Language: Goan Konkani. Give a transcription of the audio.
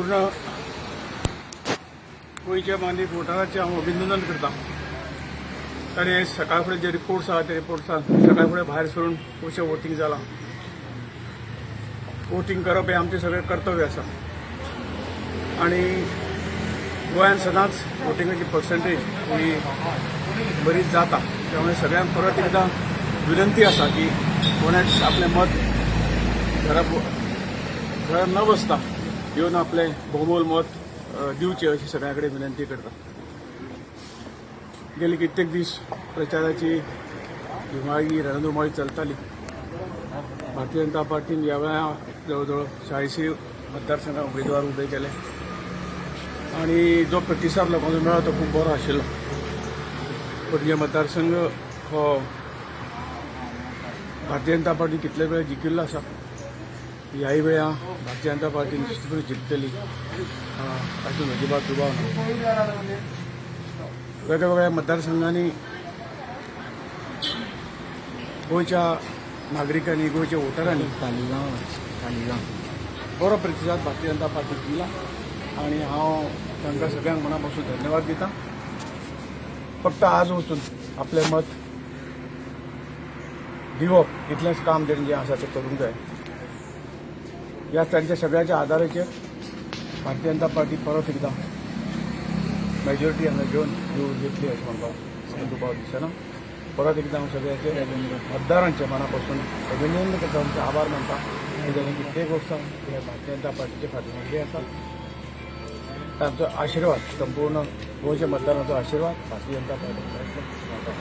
संपूर्ण गोंयच्या मानीक वोटरांचें हांव अभिनंदन करता. ताणें सकाळ फुडें जे रिपोर्ट्स आहा ते रिपोर्ट्सान सकाळ फुडें भायर सरून खुबशें वोटींग जालां. वोटींग करप हें आमचें सगळें कर्तव्य आसा आनी गोंयांत सदांच वोटिंगाची पर्संटेज ही बरीच जाता. त्यामुळे सगळ्यांक परत एकदां विनंती आसा की कोणेच आपलें मत घरा घरा न बसता येवन आपलें भोवमोल मत दिवचें अशी सगळ्यां कडेन विनंती करता. गेले कित्येक दीस प्रचाराची धुमाळी, रणधुमाळी चलताली. भारतीय जनता पार्टीन ह्या वेळा जवळ जवळ 40 मतदारसंघात उमेदवार उबे केले आणि जो प्रतिसाद लोकांचो मेळ्ळो तो खूब बरो आशिल्लो. पणजे मतदारसंघ हो भारतीय जनता पार्टी कितले वेळ जिखिल्लो आसा. ह्याय वेळा भारतीय जनता पार्टी निश्चितपणे जिखतली तातूंत अजिबात दुबाव ना. वेगळ्या मतदारसंघांनी गोंयच्या नागरिकांनी, गोंयच्या वोटरांनी तालिगांव, तालिगांव. बरो प्रतिसाद भारतीय जनता पार्टीक दिला आणि हांव तांकां सगळ्यांक मना पासून धन्यवाद दिता. फक्त आज वचून आपलें मत दिवप इतलेंच काम तेणें जें आसा तें करूंक जाय. ह्या तांच्या सगळ्यांच्या आदाराचेर भारतीय जनता पार्टी परत एकदां मेजॉरिटी हांगा घेवन निवडून येतली अशें म्हणपाक दुबाव दिसना. परत एकदां हांव सगळ्यांचे मतदारांचे मना पासून अभिनंदन करता, आमचे आभार मानता की जाणें कित्येक वर्सां हे भारतीय जनता पार्टीचे फाटल्यान आसा. तांचो आशिर्वाद, संपूर्ण गोंयच्या मतदारांचो आशिर्वाद भारतीय जनता पार्टीक मेळटलो.